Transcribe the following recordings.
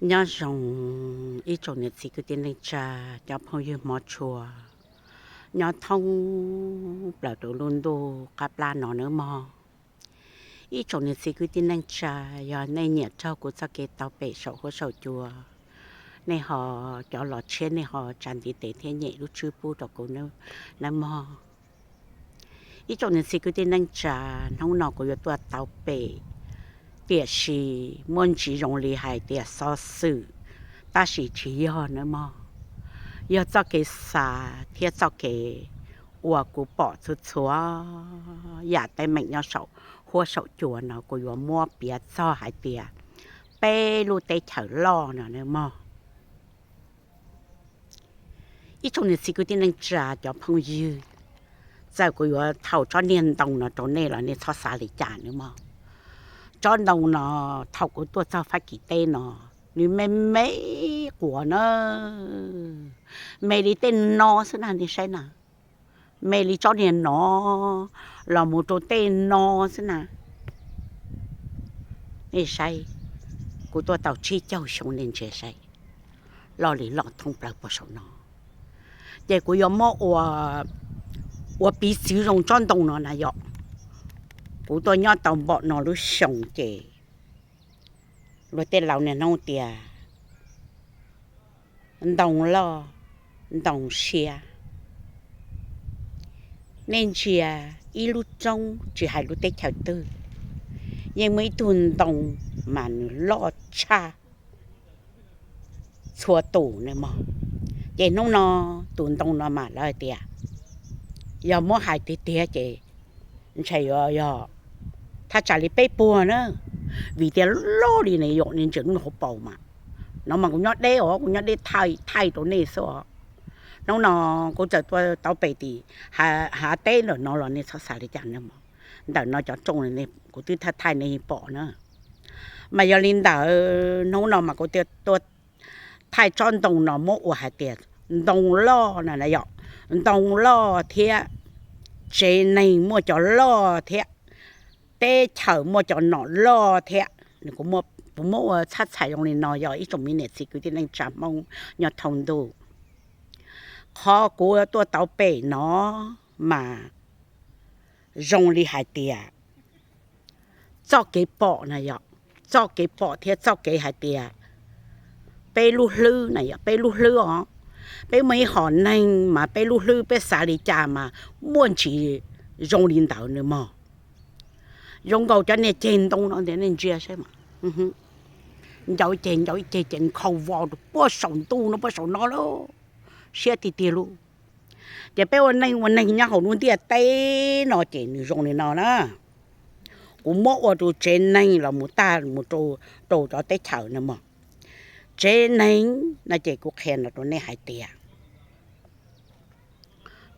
Nyob zoo ib tsoom niam txiv kwv tij neej tsa, cov phooj ywg hmov tshua nyob thoob plaws rau lub ntuj qab plab no nawb mog. Ib tsoom niam txiv kwv tij neej tsa, yog nej nyiam raug kuv txoj kev tau pem saum huab saum cua, nej ho, cov los tshiab nej ho tsa ntiv tes thiab nyem lub tswb pub rau kuv nawb mog. Ib tsoom niam txiv kwv tij neej tsa, hnub no kuv yuav tuaj tau pem, tiam sis muaj ntsis zoo li hais tias xov xwm, tab sis tsis yog nawb mog. Yog txoj kev xav thiab txoj kev uas kuv pom txhua txhua yam teeb meem nyob saum huab saum cua no kuv yuav muab piav txog hais tias peb lub teb chaws loj no nawb mog. Ib tsoom niam txiv kwv tij neej tsa, cov phooj ywg, txawm kuv yuav thaum tsob niag ntoo no rau nej los nej txhob xav li cas nawb mog. Tsob ntoo no, thaum kuv tuaj txog Fab Kis teb no, nws me me quas na, me li tej no xwb na, nej saib na. Me li tsob niag no los mus rau tej no xwb na. Nej saib, kuv tuaj tau tsib caug xyoo, nej ntsia saib, loj li loj thoob plaws puag saum no. Ces kuv yuav muab ua, ua piv txwv zoo tsob ntoo no na yom. Kuv tuaj nyob tau npaum no lub xyoo ces luag tej laus niaj hnub tias ntoo loj, ntoo siab. Nej ntsia ib lub roob tsis hais lub teb chaws twg, yeej muaj ib tug ntoo mas nws loj tshaj txhua tus nawb mog. Ces hnub no tus ntoo no mas lawv hais tias, yog muab hais tiag tiag ces ntshe yuav yog thaj tsam li peb puag na, vim tias loj li ne yom, nej ntsia lub hauv paus mas. No mas kuv nyob deb os, kuv nyob deb thaij thaij rau nej xwb os. Hnub no kuv txawm tuaj tau pem tim hav teb ntawm no los nej txhob xav li cas nawb mog. Ntawm no cov rooj kuv twb thaij thaij nej pom na. Mas yog li ntawd hnub no mas kuv tuaj thaij tsob ntoo no muab ua hais tias ntoo loj na yom, ntoo loj thiab tsev neeg muaj cov loj thiab, teb chaws muaj cov nom loj thiab. Kuv muab ua txhab txhais zoo li no yog ib tsoom me niam txiv kwv tij neej tsa Hmoob nyob thoob ntuj. Qhov kuv tuaj tau pem no mas zoo li hais tias txoj kev pom na yom, txoj kev pom thiab txoj kev hais tias peb lub hlwb na yom, peb lub hlwb os, peb muaj ib hom neeg mas peb lub hlwb peb xav li cas mas muaj ntsis zoo li ntawd nawb mog. Zoo nkaus cov niag ceg ntoo no ntag, nej ntsia saib mas, ncau ceg ncau ceg ces nkhaus vos rau puag saum ntuj no puag saum no lawm, siab tiag tiag lauj. Ces peb ua neej ua neeg nyob hauv lub ntiaj teb no ces nws zoo li no na. Kuv muab ua rau tsev neeg los mus tag mus rau cov teb chaws no mog. Tsev neeg no ces kuv qhia no rau nej hais tias,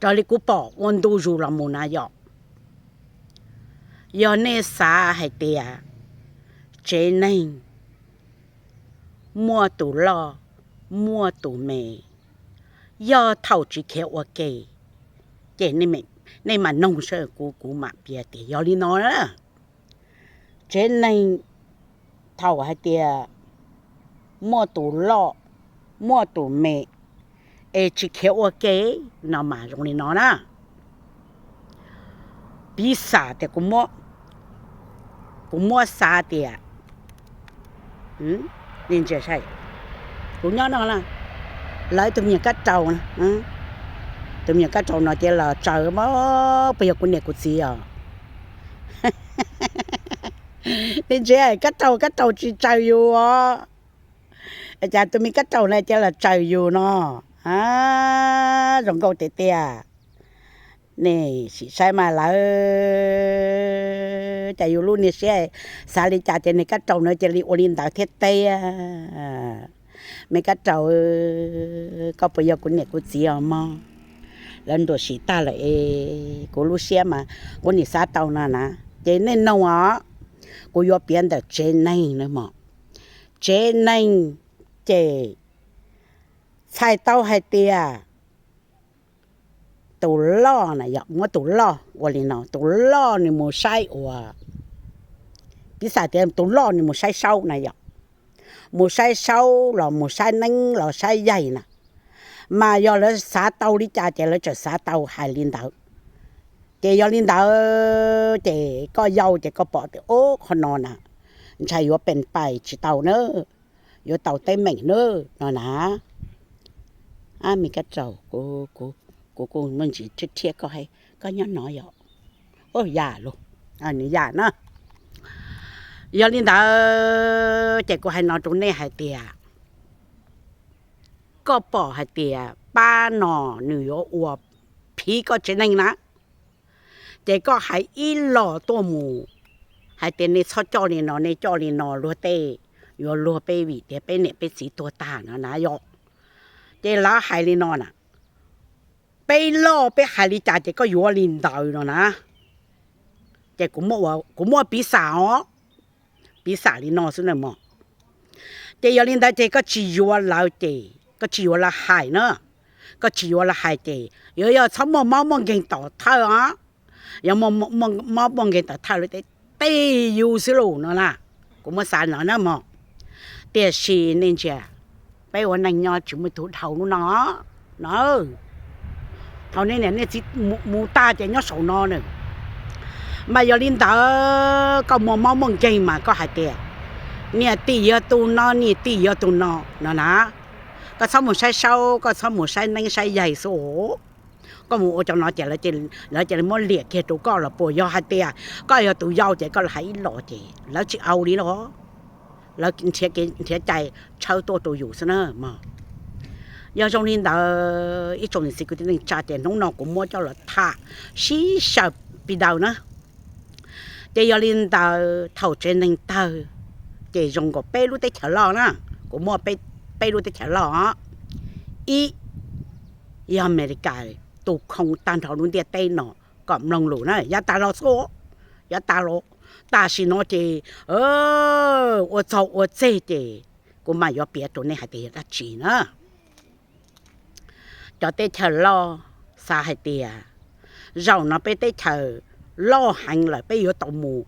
raws li kuv pom ua ntu zus los mus na yom, yog nej xav hais tias tsev neeg muaj tus loj, muaj tus me, yog thaum tsis khiav ua ke, ces nej mam noog saib, kuv mam piav tias yog li no na. Tsev neeg thaum hais tias muaj tus loj, muaj tus me, es tsis khiav ua ke no mas zoo li no na. Piv xam tias kuv muab xav tias, kuv nyob no na, lawv tus me nyuam kab raus, tus me nyuam kab raus no ces los tsaws, puas yog kuv niam kuv txiv os? Nej ntsia, kab raus, kab raus tsis tsaws yus os. Cas tus me kab raus no ces los tsaws yus no? Zoo nkauj tiag tiag. Nej sim saib mas lawv, cas yus lub niag siab xav li cas ces niag kab raus no cia li ua li ntawd thiab tiag. Me kab raus, koj puas yog kuv niam kuv txiv os mog? Lawv nruam sim tag lawm es kuv lub siab mas kuv nim xav tau no na. Ces nej noog os, kuv yuav piav ntawm tsev neeg na mog. Tsev neeg ces txhais tau hais tias tus loj na yom, muab tus loj ua li no, tus loj nws mus saib ua, piv xam tias tus loj nws mus saib saub na yom, mus saib saub los mus saib neeb los saib yaig na, mas yog lawv xav tau li cas ces lawv txawm xav tau hais li ntawd. Ces yog li ntawd ces koj yau ces koj pom tias ub qhov no na, ntshai yuav pes pais tsis tau na, yuav tau teeb meem na no na. Me kab tsaug, kuv kuj muaj ntsis rhiab rhiab koj, koj nyob no yog, yam lus, nws yam na. Yog li ntawd ces kuv hais no rau nej hais tias, koj pom hais tias pab no nws yuav ua phiv koj tsev neeg na, ces koj hais ib los tuaj mus hais tias nej txhob coj li no, nej coj li no luag tej yuav luag peb vim tias peb niam peb txiv tuag tag no na yom. Ces lawv hais li no na, peb loj peb hais li cas ces koj yuav li ntawd no na. Ces kuv muab piv xam os, piv xam li no xwb na mog. Ces yog li ntawd ces koj tsis yuav lawv ces koj tsis yuav lawv hais na, koj tsis yuav lawv hais ces yuav yog txhob muaj mob muaj nkeeg tom thawj os. Yog muaj mob muaj nkeeg tom thawj lawv tej yus xwb lus no na. Kuv muab xav no na mog. Tiam sis nej ntsia, peb ua neeg nyob tsis muaj ib tug dhau lub no no. Thaum nej niam nej txiv mus tag ces nyob saum no na. Mas yog li ntawd koj muaj mob muaj nkeeg mas koj hais tias niam tim yog tus no, niam tim yog tus no no na. Koj txhob mus saib saub, koj txhob mus saib neeb saib yaig xwb. Koj mus ua cov no ces lawv cia li muab liam kiag rau koj los puas yog hais tias koj yog tus yau ces koj los hais ib los ces lawv tsis au li los, lawv nrhiav cai tshawb tuaj rau yus xwb na mog. Yog zoo li ntawd ib tsoom niam txiv kwv tij neej tsa ces hnub no kuv muab coj los tham sib xyaw pis daws na. Ces yog li ntawd thaum tsev neeg tawg ces zoo nkaus peb lub teb chaws loj na, kuv muaj peb lub teb chaws loj. Ib, yog Amelikas tus khoo tag nrho lub ntiaj teb no kom mloog lus na, yav tas los xwb, yav tas los, tam sim no ces ua txog ua txeg ces kuv mam yuav piav rau nej hais tias yog dab tsi na. Cov teb chaws loj xav hais tias zaum no peb teb chaws loj heev lawm peb yuav tau mus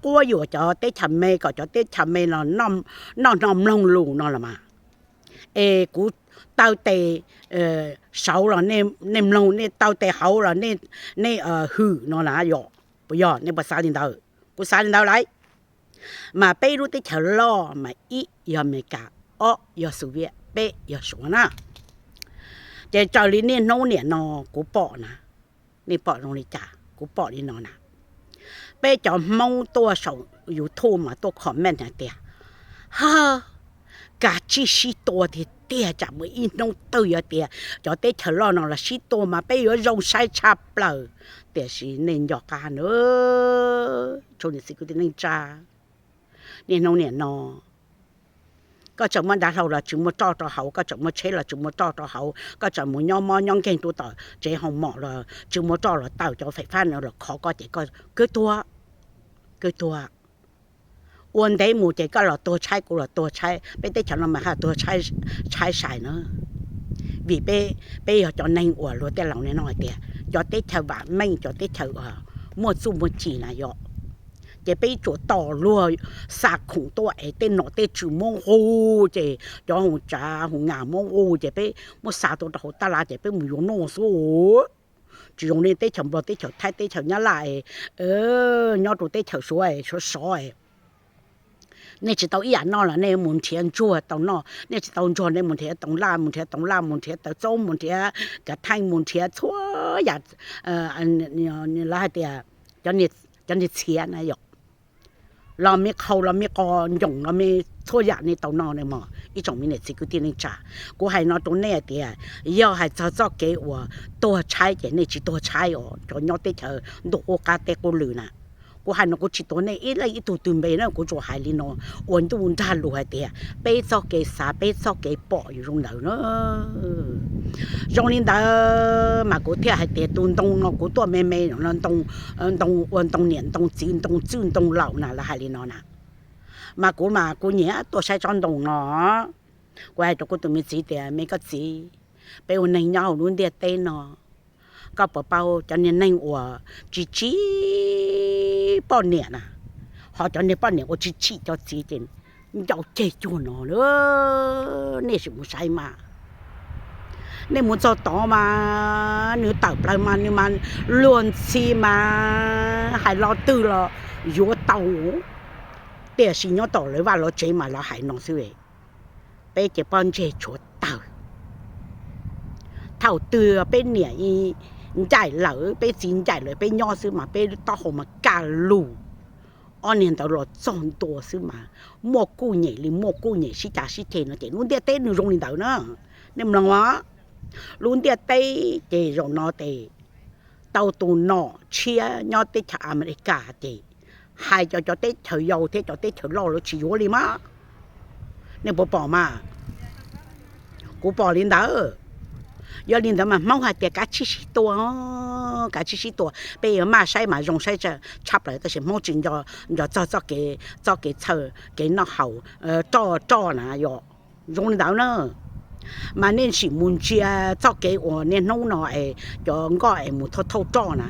quab yuam cov teb chaws me kom cov teb chaws me no noj no mloog lus no los mas. Es kuv taw tes saud los nej mloog, nej taw tes hauv los nej hwm no na yom. Puas yog nej puas xav li ntawd? Kuv xav li ntawd lauj. Mas peb lub teb chaws loj mas ib yog Amelikas, ob yog Soviet, peb yog Suav na. Ces raws li niaj hnub niam no kuv pom na, nej pom zoo li cas kuv pom li no na. Peb cov Hmoob tuaj saum YouTube mas tuaj comment hais tias, ha, kav tsij sib tua tiag tiag tsam muaj ib hnub twg yog tias cov teb chaws loj no los sib tua mas peb yuav zoo saib tshaj plaws. Tiam sis nej nco qab na, tsoom niam txiv kwv tij neej tsa, niaj hnub niam no koj tseem muaj dav hlau los tsis muaj roj rau hauv, koj tseem muaj tsheb los tsis muaj roj rau hauv, koj tseem mus nyob mob nyob nkeeg rau tom tsev hoo mom los tsis muaj roj los taw cov fem fab no los khov koj ces koj kwv tuag, kwv tuag. Ua ntev mus ces koj los tuag tshaib kuv los tuag tshaib, peb teb chaws no mas haj tuag tshaib sai na. Vim peb yog cov neeg uas luag tej laus niaj hnub hais tias cov teb chaws vam meej, cov teb chaws muaj txuj muaj ci na yom. Ces peb tsuas tos luag xa khoom tuaj es tej nom tej tswv muab nqus ces cov hoo tsav hoo nas muab nqus ces peb muab xa tuaj rau hauv tab laj ces peb mus yuav noj xwb. Tsis zoo li teb chaws Nplog, teb chaws Thaib, teb chaws Nyab Laj, nyob rau teb chaws Suav, Suav sov. Nej tsis tau ib yam noj los nej mus nrhiav ntsuag tau noj, nej tsis tau ntsuag nej mus nrhiav toov laj, mus nrhiav toov laj, mus nrhiav taws txoob, mus nrhiav kav theej, mus nrhiav txhua yam, lawv hais tias cov niag txhiav na yom, los me qhau los me qos ncoom los me txhua yam nej tau noj na mog ib tsoom me niam txiv kwv tij neej tsa. Kuv hais no rau nej hais tias yog hais txog txoj kev uas tuag tshaib ces nej tsis tuag tshaib os cov nyob teb chaws ntuj qub qab teb qub lw na. Kuv hais no kuv tsis tuav nej ib leej ib tug twg npe na, kuv tsuas hais li no ua ntuj nrag lus hais tias peb txoj kev xav peb txoj kev pom yus zoo ntawd na. Zoo li ntawd mas kuv thiaj hais tias tus ntoo no kuv tuaj me me no, ntoo ua ntoo niam ntoo txiv ntoo txwj ntoo laus na lawv hais li no na. Mas kuv mas kuv nyiam tuaj saib tsob ntoo no. Kuv hais rau kuv tus me txiv tias me koj txiv, peb ua neeg nyob hauv lub ntiaj teb no, koj puas paub cov niag neeg uas tsis tsim poj niam na, ho cov niag poj niam uas tsis tsim cov txiv ces ncau ceg cuag no, nej sim mus saib mas. Nej mus txog tod mas nws tawm plaws mas nws mas luag ntxhi mas hais lo twg los yuav tau. Tiam sis nyob tom lawv vaj lawv tsev mas lawv hais no xwb, peb ces pob ntseg tshuav tawg. Thaum twg peb niam ncaim lawm, peb txiv ncaim lawm, peb nyob xwb mas peb taub hau mas kaj lug. Ob niag ntawd los txog ntua xwb mas muaj kuj nyem li muaj kuj nyem sib cav sib ceg no ces lub ntiaj teb nws zoo li ntawd na. Nej mloog os, lub ntiaj teb ces zaum no ces tau tus nom tshiab nyob teb chaws Amelikas ces hais cov, cov teb chaws yau thiab cov teb chaws loj lawv tsis yuav li mas. Nej puas pom mas? Kuv pom li ntawd. Yog li ntawd mas Hmoob hais tias kav tsij sib tua, kav tsij sib tua, peb yuav maj saib mas zoo saib tshaj plaws tab sis Hmoob tsis nco txog txoj kev txhawj kev noj haus, roj roj na yom. Zoo li ntawd na, mas nej sim mus ntsia txoj kev uas niaj hnub no es cov nkoj es mus thauj thauj roj na,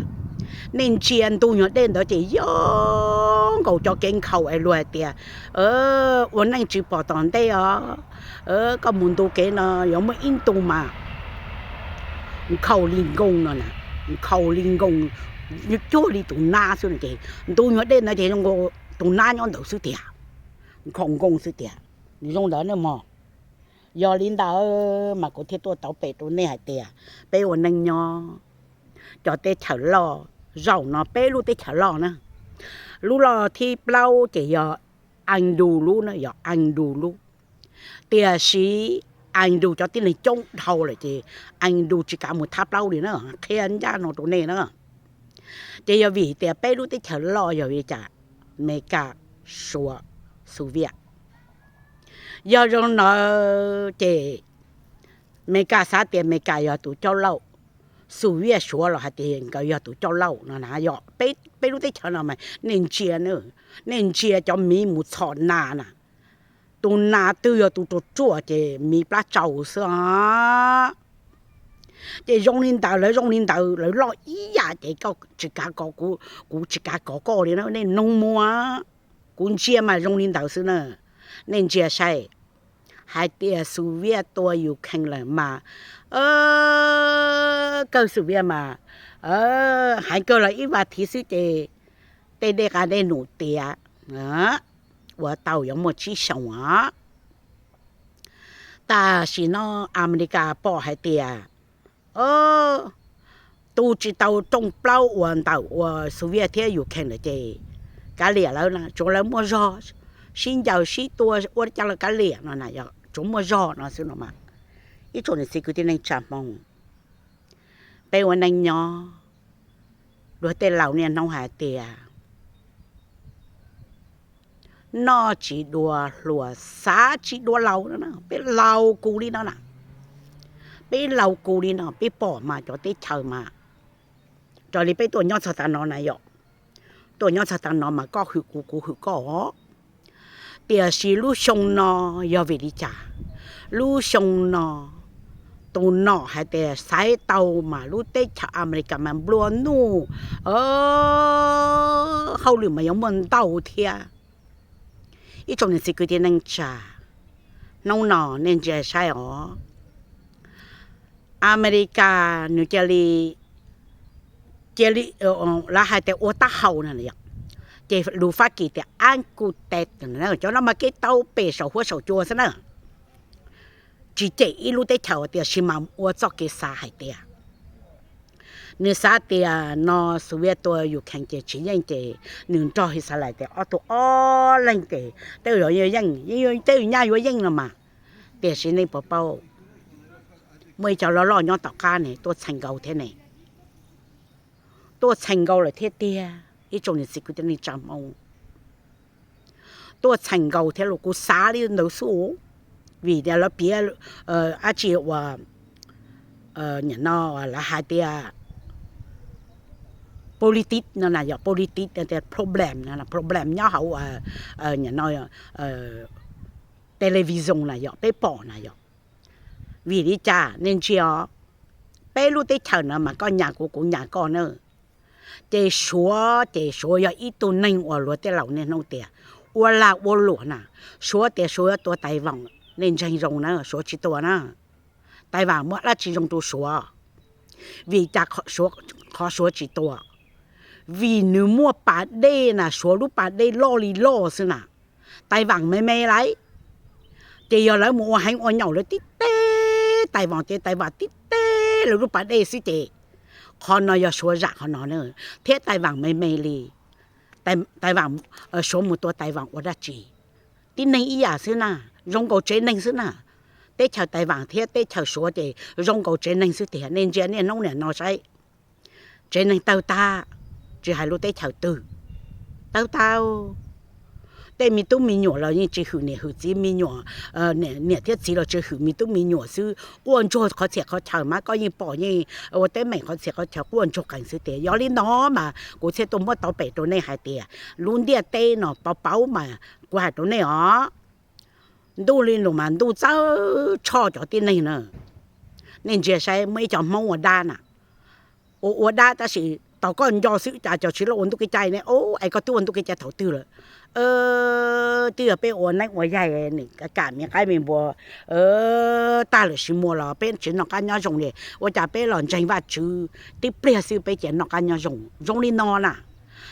nej ntsia ntu nyuag dej ntawd ces yog nkaus cov kev nkhaus es luag hais tias ua neej tsis pom tom ntej os, koj mus ntu kev no yuav muaj ib ntu mas nkhaus li nkoos no, nkhaus li nkoos cuag li tus nab xwb no ces ntu nyuag dej ntawd ces zoo nkaus tus nab nyob ntawd xwb tiag, nkhaus nkoos xwb tiag. Nws zoo ntawd na mog. Yog li ntawd mas kuv thiaj tuaj tau pem rau nej hais tias peb ua neej nyob cov teb chaws loj, zaum no peb lub teb chaws loj na, lub loj thib plaub ces yog Andrew lub na, yog Andrew lub. Tiam sis Andrew cov tib neeg coob dhau lawm ces Andrew tsis kav mus thab plaub li na, qhia ncaj no rau nej na. Ces yog vim tias peb lub teb chaws loj yog vim li cas? Amelikas, Suav, Soviet. Yog zoo ntawd ces Amelikas xav tias Amelikas yog tus coj lauj, Soviet, Suav los hais tias nkawd yog tus coj lauj no na yom. Peb lub teb chaws no mas nej ntsia, nej ntsia cov miv mus txhom nas na, tus nas twg yog tus ruam ruam ces miv plab tsau xwb. Ces zoo li ntawd, lawv zoo li ntawd, lawv loj ib yam ces koj tsis kav kov, kuv tsis kav kov koj li na, nej noog muag. Kuv ntsia mas zoo li ntawd xwb na. Nej ntsia saib, hais tias Soviet tua Ukraine lawm mas, kawg Soviet mas, hais kawg los ib vas thiv xwb ces tej dej qa dej num tiav, ua tau yuav muaj tsib xyoos os. Tam sim no Amelikas pom hais tias tu tsis tau rooj plaub uas ntawm uas Soviet thiab Ukraine lawm ces kav liam lawv na, tsuav lawv muaj zog sib ncaws sib tua ua li cas los kav liam no na, tsuav muaj zog no xwb no mas. Ib tsoom niam txiv kwv tij neej tsa Hmoob, peb ua neej nyob, luag tej laus niaj hnub hais tias noj tsis dua hluas xav tsis dua laus no, peb laus kuv li no na, peb laus kuv li no, peb pom mas cov teb chaws mas, raws li peb tuaj nyob txog tav no na yom, tuaj nyob txog tav no mas koj hwm kuv, kuv hwm koj. Tiam sis lub xyoo no yog vim li cas? Lub xyoo no tus nom hais tias xaiv tau mas lub teb chaws Amelikas mas nplua nuj, hauj lwm mas yuav muaj ntau thiab. Ib tsoom niam txiv kwv tij neej tsa, hnub no nej ntsia saib os, Amelikas nws cia li, cia li, lawv hais tias ua taub hau no, ces lus Fab Kis tias ankuj tes, cov no mas kev tau pem saum huab saum cua xwb na. Tsis cem ib lub teb chaws tiam sis mas ua txoj kev xav hais tias nws xav tias no Soviet tua Ukraine ces tsis yeej ces nws nrog His Xas Lais ces ob tug ob leeg ces tej zaum yeej, tej nyaj yuav yeej no mas. Tiam sis nej puas paub, muaj ib co loj loj nyob tom qab ne tuaj txheem nkaus thiab ne, tuaj txheem nkaus lawm thiab tiag ib tsoom niam txiv kwv tij neej tsa Hmoob. Tuaj txheem nkaus thiab los kuv xav li ntawd xwb, vim tias lawv piav dab tsi uas, nim no lawv hais tias politic no na yom, politic tias problem, problem nyob hauv, nim no television na yom, peb pom na yom. Vim li cas nej ntsia os, peb lub teb chaws no mas koj nyas kuv, kuv nyas koj na. Ces Suav, ces Suav yog ib tug neeg uas luag tej laus niaj hnub tias ua lag ua luam na, Suav tias Suav tua Taiwan, nej ntseeg zoo na, Suav tsis tua na. Taiwan muaj dab tsi zoo rau Suav? Vim cas qhov Suav tsis tua? Vim nws muaj pas dej na, Suav lub pas dej loj li loj xwb na, Taiwan me me lauj. Ces yog lawv mus ua heev ua nyaum lawv tib teb Taiwan ces Taiwan tib teb lawv lub pas dej xwb ces qhov no yog Suav zam qhov no na, thiab Taiwan me me li. Taiwan, Suav mus tua Taiwan ua dab tsi? Tib neeg ib yam xwb na, zoo nkaus tsev neeg xwb na. Teb chaws Taiwan thiab teb chaws Suav ces zoo nkaus tsev neeg xwb tiag. Nej ntsia niaj hnub niam no saib, tsev neeg tawg tag, tsis hais lub teb chaws twg, tawg tag. Tej me tub me nyuam los yeej tsis hwm niam hwm txiv, me nyuam, niam thiab txiv los tsis hwm me tub me nyuam xwb, quaj ntsuag qhov txhia qhov chaw mas koj yeej pom yeej ua teeb meem qhov txhia qhov chaw quaj ntsuag qees xwb tiag. Yog li no mas kuv thiaj tuaj muab tau pem rau nej hais tias lub ntiaj teb no pauv pauv mas kuv hais rau nej os, ntuj li lus mas ntuj txawj tshoj cov tib neeg na. Nej ntsia saib muaj ib co Hmoob ua dab na, ua ua dab tab sis tos koj nco xwb cas cov tsis loj ua ntuj kev cai ne, es koj twb ua ntuj kev cai thaum twg lawm? Twb yog peb ua neeb ua yaig nws kam me qaib me npua tag lawm, sis muaj los peb tsis noj qab nyob zoo li, ua cas peb los ntseeg Vajtswv tib pliag xwb peb cia noj qab nyob zoo zoo li no na.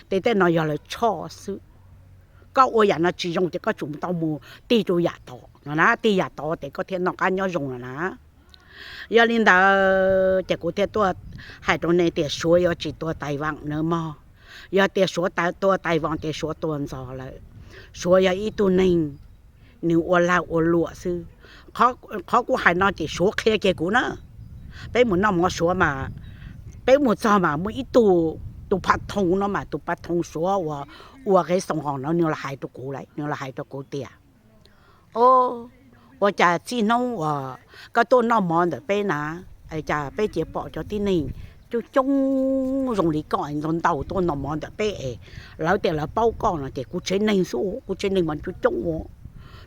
Ces tej no yog lawv tshoj xwb. Koj ua yam no tsis zoo ces koj tsum tau mus tig rau yam tod no na, tig yam tod ces koj thiaj noj qab nyob zoo no na. Yog li ntawd ces kuv thiaj tuaj hais rau nej tias Suav yuav tsis tua Taiwan na mog. Yog tias Suav tua Taiwan ces Suav tua ntxov lawm. Suav yog ib tug neeg nws ua lag ua luam xwb. Qhov kuv hais no ces Suav qhia kiag kuv na. Peb mus noj mov Suav mas, peb mus txog mas muaj ib tug, tus pha thoo no mas, tus pha thoo Suav uas ua qe xoo hos no nws los hais rau kuv lawm, nws los hais rau kuv tias, o, ua cas txij hnub uas koj tuaj noj mov ntawm peb na, cas peb cia pom cov tib neeg coob coob zoo li koj ntau ntau tuaj noj mov ntawm peb es lawv tias lawv paub koj no ces kuv tsev neeg xwb, kuv tsev neeg mas coob coob,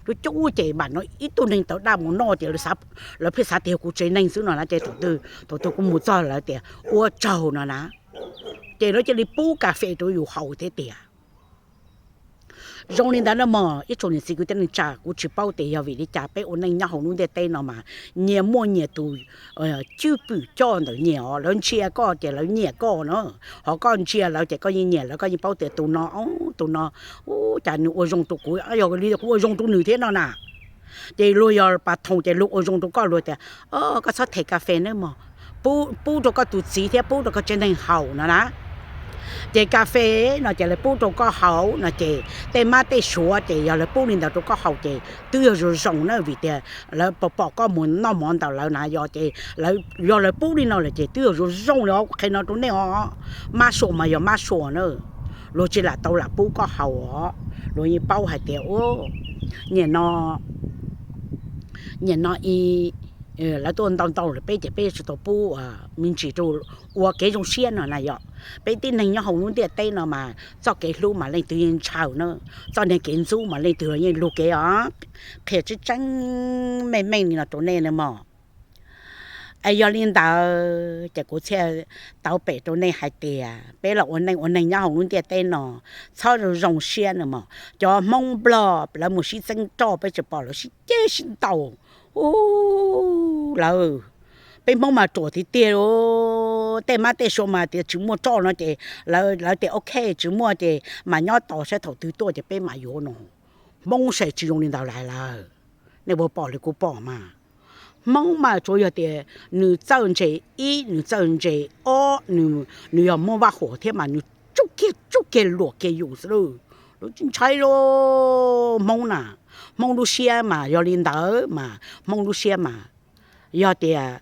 coob coob ces mam no ib tug neeg tawv daj mus noj ces lawv pheej xav tias kuv tsev neeg xwb no na. Ces thaum twg kuv mus txog lawv tias ua tsaug no na, ces lawv cia li pub kas fes rau yus haus thiab tiag. Zoo li ntawd na mog ib tsoom niam txiv kwv tij neej tsa, kuv tsis paub tias yog vim li cas peb ua neej nyob hauv lub ntiaj teb no mas nyias muaj nyias tus cwj pwm coj ntawm nyias os. Lawv ntsia koj ces lawv nyiam koj na, ho koj ntsia lawv ces koj yeej nyiam lawv, koj yeej paub tias tus no, tus no, ub, cas nws ua zoo rau kuv, yog li kuv ua zoo rau nws thiab no na. Ces luag yog pas thoom ces luag ua zoo rau koj, luag tias, o, koj txhob them kas fes nawb mog, pub rau koj tus txiv thiab pub rau koj tsev neeg haus no na. Ces kas fes no ces lawv pub rau koj haus no ces tej mab tej suav ces yog lawv pub li ntawd rau koj haus ces twb yog zoo zoo na, vim tias lawv pom koj mus noj mov ntawm lawv na, yog ces yog lawv pub li no lawm ces twb yog zoo zoo li os, kuv qhia no rau nej os. Mab suav mas yog mab suav na, luag tsis lam tau lam pub koj haus os. Luag yeej paub hais tias ua, nim no, nim no lawv tuaj ntau ntau lawm peb ces peb tsis tau pub me ntsis rau, ua kev zoo siab no na yom. Peb tib neeg nyob hauv lub ntiaj teb no mas txoj kev hlub mas leej twg yeej ntshaw na, txoj niag kev ntxub mas leej twg los yeej lug kev os. Qhia tseeb tseeb meej meej li no rau nej na mog. Es yog li ntawd ces kuv thiaj tau pem rau nej hais tias peb los ua neej ua neeg nyob hauv lub ntiaj teb no txhob zoo zoo siab na mog. Cov Hmoob Nplog lawv mus sib txeeb roj peb tsis pom lawv sib ceg sib ntaus. Ub, lawv, peb Hmoob mas ruam tiag tiag. Tej mab tej suav mas tias tsis muaj roj no ces lawv tias ok tsis muaj ces mas nyob tos saib thaum twg tuaj ces peb mam yuav no. Hmoob ces tsis zoo li ntawd lawm. Nej puas pom li kuv pom mas? Hmoob mas tsuas yog tias nws txawj ntse ib, nws txawj ntse ob, nws yog muaj vaj huam thiab mas nws tsuj kiag tsuj kiag luam kiag yus xwb lauj. Lawv tsis ntshai lauj Hmoob na. Hmoob lub siab mas yog li ntawd mas Hmoob lub siab mas yog tias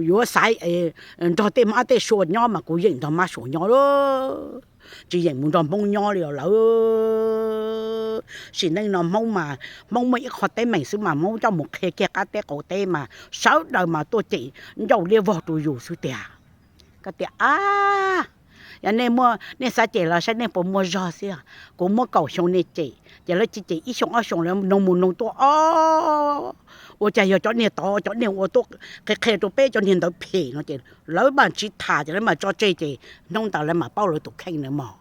yuav xaiv nrog tej mab tej suav nyob mas kuv yeem nrog mab suav nyob lauj, tsis yeem mus nrog Hmoob nyob li os lawv. Sim neej no Hmoob mas Hmoob muaj ib qho teeb meem xwb mas Hmoob coj mus qhia kiag qab teb qaum teb mas sawv daws mas tuaj cem ncauj liab vog rau yus xwb tiag. Koj tias a, yog nej muaj nej xav cem los saib nej puas muaj zog xwb. Kuv muab kaum xyoo nej cem ces lawv cem ib xyoo ob xyoo lawv noog mus noog tuaj ob, ua cas yog cov niag tod cov niag ua tuaj qhia qhia rau peb cov niag ntawd phem no ces lawv mam tsis tham ces lawv mam tso tseg ces hnub ntawd lawv mam paub lawv tus kheej na mog.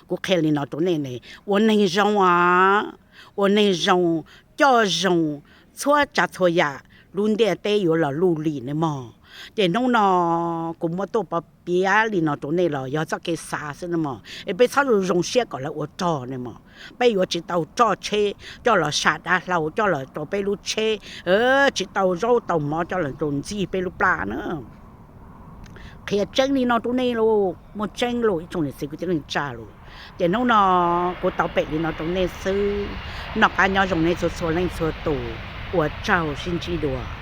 Kuv qhia li no rau nej ne, ua neeg zoo os, ua neeg zoo, coj zoo txhua tsav txhua yam, lub ntiaj teb yuav los luj lim ne mog. Ces hnub no kuv muab tuaj pov piav li no rau nej los yog txoj kev xav xwb ne mog, es peb txhob zoo zoo siab kom lawv ua rog ne mog. Peb yuav tsis tau roj tsheb coj los sam dav hlau coj los rau peb lub tsheb, tsis tau zaub tau mov coj los rau ntxig peb lub plab na. Qhia tseeb li no rau nej lauj, muaj tseeb lauj ib tsoom niam txiv kwv tij neej tsa lauj. Ces hnub no kuv tau pem li no rau nej xwb, noj qab nyob zoo nej txhua txhua leej txhua tus, ua tsaug sib ntsib dua.